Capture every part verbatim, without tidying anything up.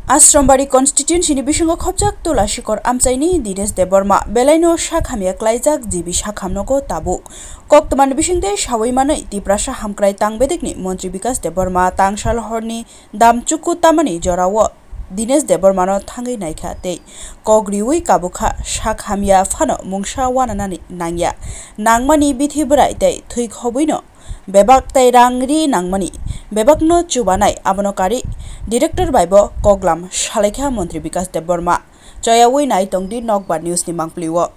Asrambari constituency ni bisingo khopjak Tulasikor amchaini Dinesh Debbarma belaino sak hamya klaijak G B sakham nogo tabuk. Koktwmani bisingtwi sawi manwi Tiprasa hamkrai tang bedekni montri Bikas Debbarma tangsal horni dam chuku tamani jorao Dinesh Debbarmano thangwi naikha tei kok riwi kabukha sak hamya phano mungsa wananani nangya. Nangmani bithi bwrai tei thwi khobwino bebak tei rang ri nangmani bebakno chubanai abono kari director bai bo koklam salaikha montri Bikas Debbarma. Choyawi nai tongdi Nokbar News ni mangpli o.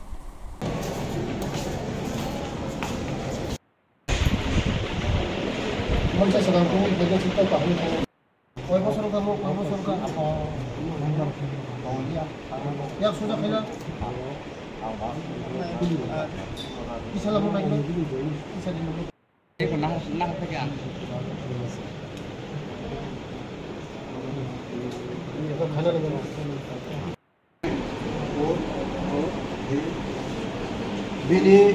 Koi bosor ka mo, koi bosor ka? Yak soja khaina. Kisa lamo nai. Kisa di lamo. Khaina nai. Bini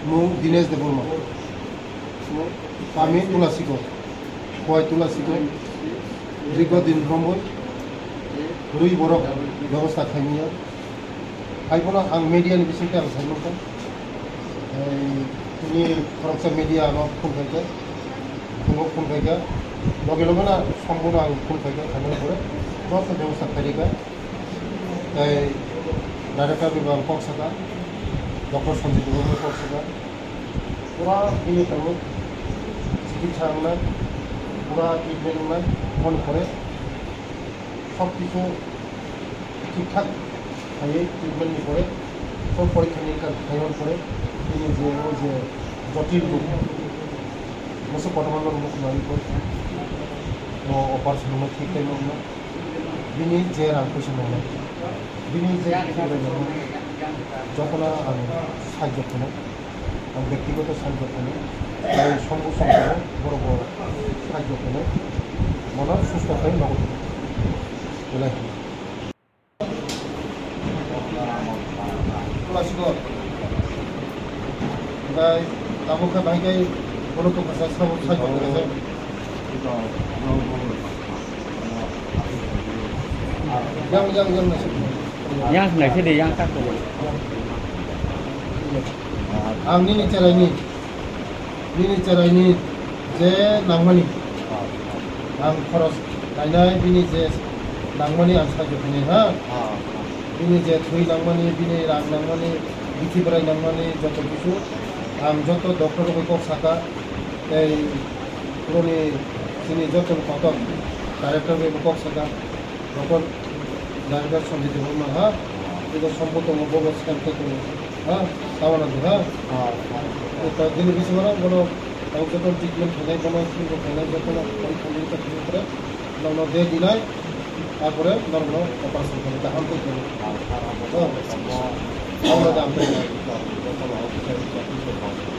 mung Dinesh Debbarma. Kami Tulasikor. Koi Tulasikor. Dirgho din romwi rwi borok bebosta khaimya. Haiphano ang media ni bisingtwi ang sai mankha. Ei, tini khoroksa media no phone khaikha. Phone phone khaikha. Loge loge na sambono ang phone khaikha. Khaina pore joto bebosta khairikha. Tei director bai bo ang kok saka, Doctor Sanjit bai bo kok saka. Pura bini tabuk chikitsa wngnai, pura treatment wngnai, aboni pore sob kichu thik thak khaiwi treatment ni pore, sob porikha ni khaiyoni pore, bini je o je jotil rok, moso kotorma no rwmuk nai bo, bo operation rwmai thik khe nokno. Bini je rang puisa nangnai, bini je kiphilwi nangnai, jotono ang sahajyo khainai, ang bektigoto sahajyo khainai, tei sombu sombu borok bo sahajyo khainai, bono susto khai nogo belai. Klasiko. Oke, tabuk khe bahai khe bono tongkha sa sabo sahajyo khainai. Yang, yang, yang nasi. Yang nasi de, yang tak tu. Ang nini cheraini, nini cheraini je nangmani. Ang khoros kainai bini je nangmani ang sahajyo khainai ha. Bini je thwi nangmani, bini rang nangmani, bithi bwrai nangmani joto kichu ang joto doctor rokni kok saka. Tei boni chini joto ni kotor director bai bo kok saka, Doctor Director Sanjit Debbarma ha, ego sombo tongo, bobo scan khe tongo ha, tamo na ha. Eko dini bisingo bono tamo joto treatment khainai, bono skin bo khainai, joto no khainai, khainai, khainai, nono de dinai, tarpore norokno operation khainai, kaham khe khainai. Tamo na.